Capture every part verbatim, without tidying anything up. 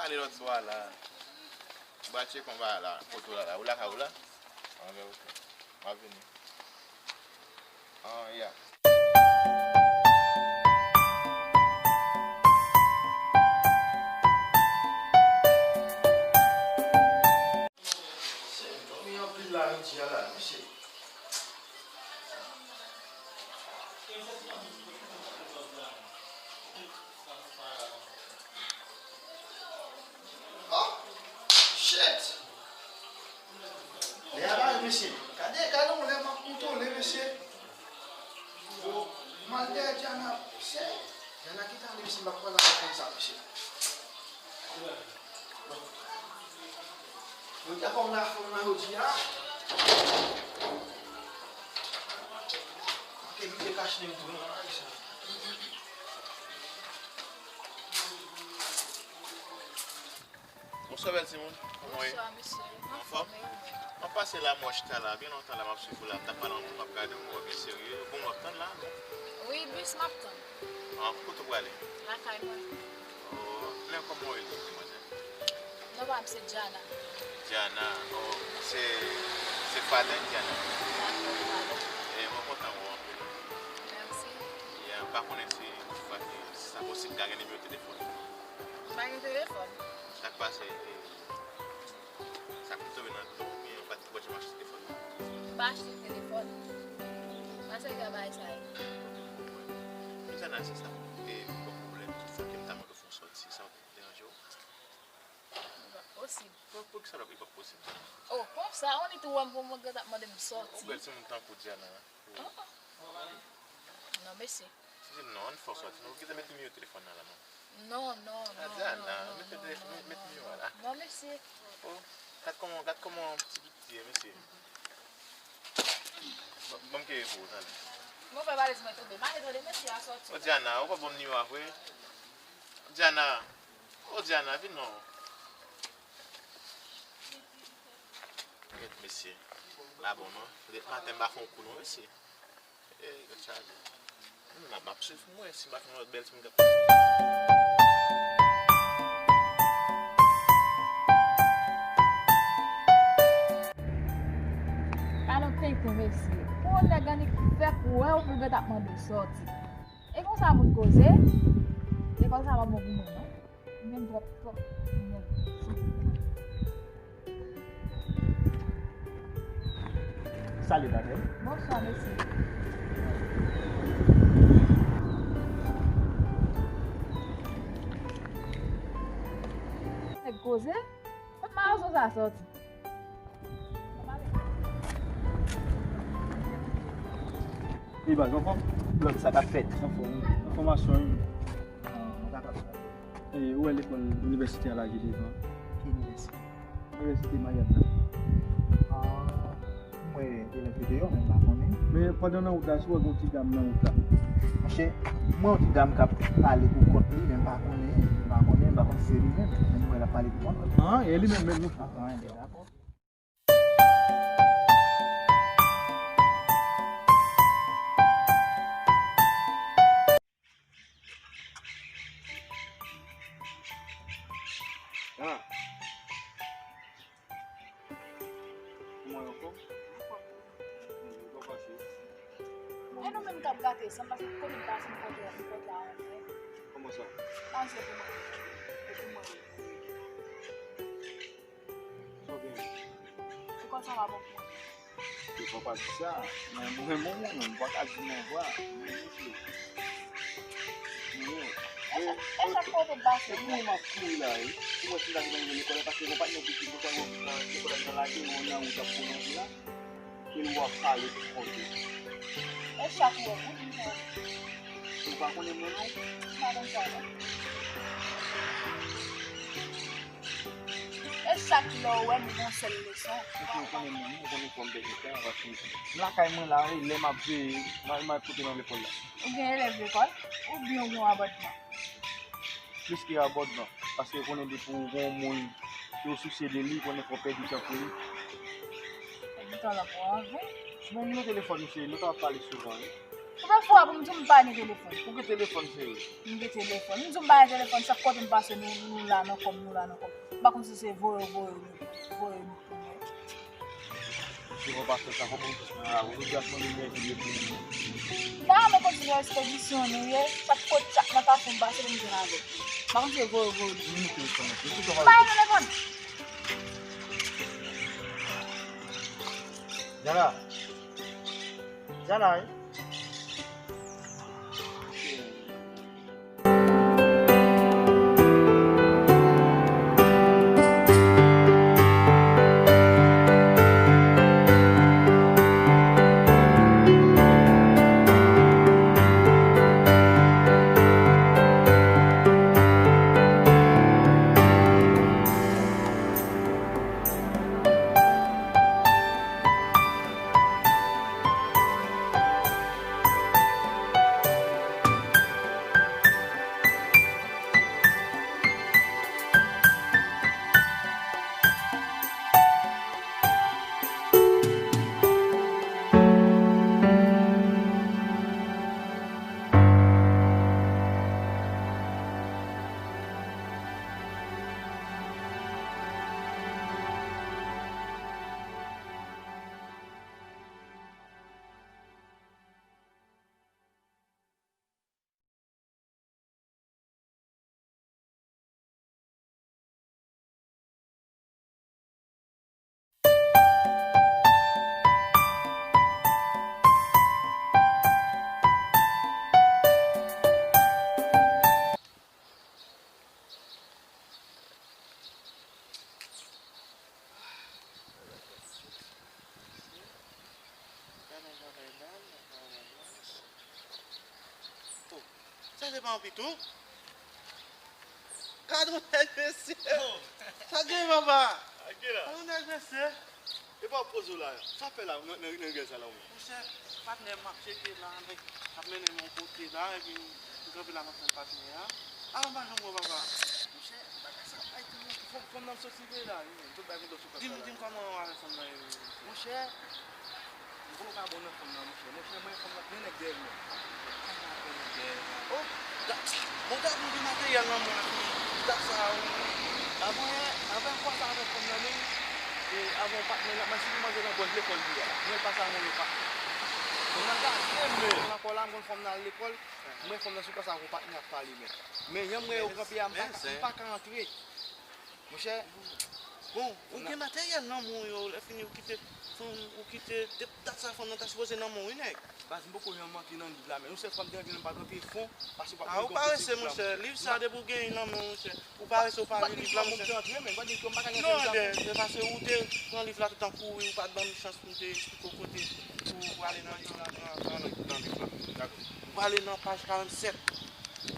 Ale lòt bò a la. Bwa tchek on bagay la. Kote w la la. Ou lakay ou la? Anben, ok. M ap vini. Ah, yeah. Dòmi anpil la jodi a la, mesye. Oh, shit! Lè a la, mesye. Gade, gade yon lè m ap kontwole, mesye. Oh, m al dèyè Diana, mesye. Diana ki ta ale, mesye, m p ap pran zafè konsa, mesye. Bon. Yo te fè m la, fè m la jodi a. Manke mete kach nan m tou, non, bagay sa. Bonswa, bèl timoun. Kòman w ye? Bonswa, mesye. Anfòm? Anfòm, wi. M ap pase la, m wè w chita la. Gen lontan la, m ap swiv ou la. M t ap pale anpil, m ap gade w, m wè w byen serye. Bon, w ap tann la, non? Wi, bis m ap tann. Ah, kote w prale? Lakay mwen. Oh, men kòman w rele, demwazèl? Non pa m se Diana. Diana, oh, se, se Falen, Diana. Dakò, Falen. E mwen kontan wè w anpil. Mèsi. E, m pa konnen si, si sa posib, m ka gen nimewo telefòn ou? M pa gen telefòn. Sa k pase, e, sa k tonbe nan tèt ou, oubyen ou pa t, ou pa t janm achte telefòn? M pa achte telefòn. M pa sèvi a bagay sa yo. Diana, se sa, e, pa pwoblèm. Sa ke m ta mande w fè yon sòti, sa w Deranje w? Li p ap posib. Pou, poukisa l p ap posib? Oh, konsa, ou ni tou wè m pou mwen gen t ap mande m sòti. Ou bèl timoun tankou Diana. Ah, ah. Non, mèsi. Si se non, ann fè w sòti. Non, ou kite met nimewo telefòn nan la, non. Non, non, ah, non, Diana, non, mete non, telefòn, non, met non, nimewo a la. Non, mèsi. Oh, gad kòman, gad kòman ti pitit ye, mesye. Bon, bon, m kere pou ou, tande. Mwen fè valiz mwen tonbe. M ale tande mesye a sòti. Oh, Diana, ou pa ban m nimewo a vre? Diana. Oh, Diana, vin non. Gèt mesye. La bon, non. Petèt maten m pa fè yon kou, non, mesye. E, gèt chaje. M, m ap swiv pou mwen, si m pa fè yon lòt bèl timoun k ap pase. Gade yon tenten, mesye. Pou yon nèg annik fè kwè w pou l gen t ap mande w sòti. E konsa moun koze? Lekòl sa pa bon pou mwen, non. Mwen menm twòp, twòp nèg sou. Salut, Daniel. Bonswa, mesye. Nèg koze? Kot mawozo sa sòti? Li baz anfòm? Lòt sa k ap fèt. Anfòm, wi. Enfòmasyon, wi. Mwen kapab sa. E, ou wè lekòl inivèsite a la ki devan? Ki inivèsite? Inivèsite Mayòt la. Ah, m wè elèv yo deyò, men m pa konnen. Men pandan nan wout la, si w wè gen yon ti dam nan wout la. Monchè, m wè yon ti dam k ap pale pou kont li, men m pa konnen, m pa konnen, m pa konn si se li menm, men m wè l ap pale pou kont li. Ah, e li menm, menm, wi. Ah, ah, enben, dakò. Ah. Kòman w ye ankò? Anfòm. Kòman w pase? E nou menm k ap gate san, paske kote m pase, m kontre, m kontre a yon frè. Kòman sa? Panse pou mwen. E pou mwen. Sa w genyen? Ou konn sa w ap bon pou mwen. Ou pa di sa. Men mwen, mwen, mwen, mwen, m pa ka di non, vwa. Mwen, mwen, mwen. Mwen. E, e, e, chak kote m pase, e pou mwen. M ap kouri la, wi. Pou mwen, si m ta gen lekòl, paske mwen pa t nan pitit, mwen pa t nan lekòl, nan lage, mwen nan wout ap pwolonje la. Ke l w ap pale pou kont ou. E chak lè, wi, m fè. Ou pa konnen mwen, non? M pa konn sa, non. E chak lè w wè m yon sèl leson. Epi ou konnen mwen, ou konnen kòm bèl eta, paske m lakay mwen la, wi, lè m ap veye, m al, m al kote nan lekòl la. Ou gen elèv lekòl, oubyen ou gen yon abòdman? Plis ke abòdman, paske ou konnen depi ou gen yon moun ke ou sousye de li, konnen fò w pèdi tan pou li. Pèdi tan la pou anvi. Sou men nimewo telefòn misye, nou ta ap pale souvan, wi. Ou fè fwa pou m di w m pa gen telefòn. Ou gen telefòn, cheri? M gen telefòn. M di w m pa gen telefòn, chak kote m pase, nou, nou la nan kò m, nou la nan kò m. M pa konn si se voye, voye, voye nou pou mwen. Si w pa fè sa, fò pou m kontinye avè w. Ou di a fon de mèt li pou mwen. M pa renmen kontinye ekspedisyon nou ye. Chak kote, chak nan kafou m pase, pou m jwenn avè w. M pa konn si se voye, voye nou. M pa gen telefòn. Jana. Jana, wi. Oh, sa se pa yon pitou? Gad yon nèg mesye. Sa gen papa? Gad yon nèg mesye. E pa w poze w la. Sa fè la nan, nan, nan rèl sa la ou menm? Monchè, patnè m ap tcheke la, nèg ap mennen m yon kote la, epi m kanpe la m ap tann patnè a. Avan m pa janm wè papa. Monchè, bagay sa ap bay timoun. Fanm, fanm nan soti veye la, wi, menm. Tout bagay vin sou kòb sa la. Di m, di m kòman w avè fanm nan ye, wi. Monchè, m poko ka bon nan fanm nan, monchè. Monchè, mwen, fanm nan, gen nèg dèyè l, menm. Fanm nan, gen nèg dèyè l. Oh, dat, bon, dat, nou gen materyèl nan men w, dat sa, wi. Avan, avan fwa sa avè fanm nan, menm, e, avè yon patnè, l ap mande si pou manje nan bòs lekòl li a. Mwen, l pase avè yon lòt patnè. Fanm nan gade m, menm. Nan kò la, m konn fanm nan al lekòl. Mwen, fanm nan sou kò sa, avè yon patnè ap pale, menm. Men, jan m wè yo kanpe a, m pa ka, m pa ka antre. Monchè, bon, ou gen materyèl nan men w yo, lè fini ou kite fanm, ou kite, de dat sa fanm nan ta sipoze nan men w, wi, nèg. Baz, m poko janm antre nan liv la, men yon sèl fwa m te antre, m pa t antre fon, paske w ap... Ah, ou parese, monchè. Liv sa, depi w genyen nan men w, monchè. Ou parese, ou pa li liv la, monchè. Non, ebyen, se paske ou te pran liv la tout an kouri, ou pa t ban m chans pou m te eksplike w kote pou, pou ale nan liv la, nan, nan, nan liv la. Dakò. Ou prale nan paj karannsèt.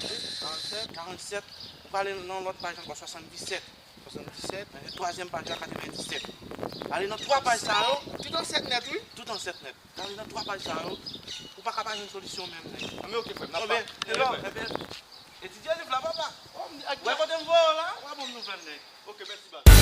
Karannsèt? Karannsèt. Ou prale nan lòt paj ankò, swasanndisèt. Swasanndisèt. Ehe, twazyèm paj la, katrevendisèt. Ale nan twa paj sa yo. Tout an sèt nèt, wi. Tout an sèt nèt. Ale nan twa paj sa yo. Ou pa ka pa jwenn solisyon menm, nèg. Anben, oke, frè m, n ap pa... Ebyen, ebyen, etidye liv la, papa. Wè kote m voye w la, w a ban m nouvèl, nèg. Oke, mèsi, baz.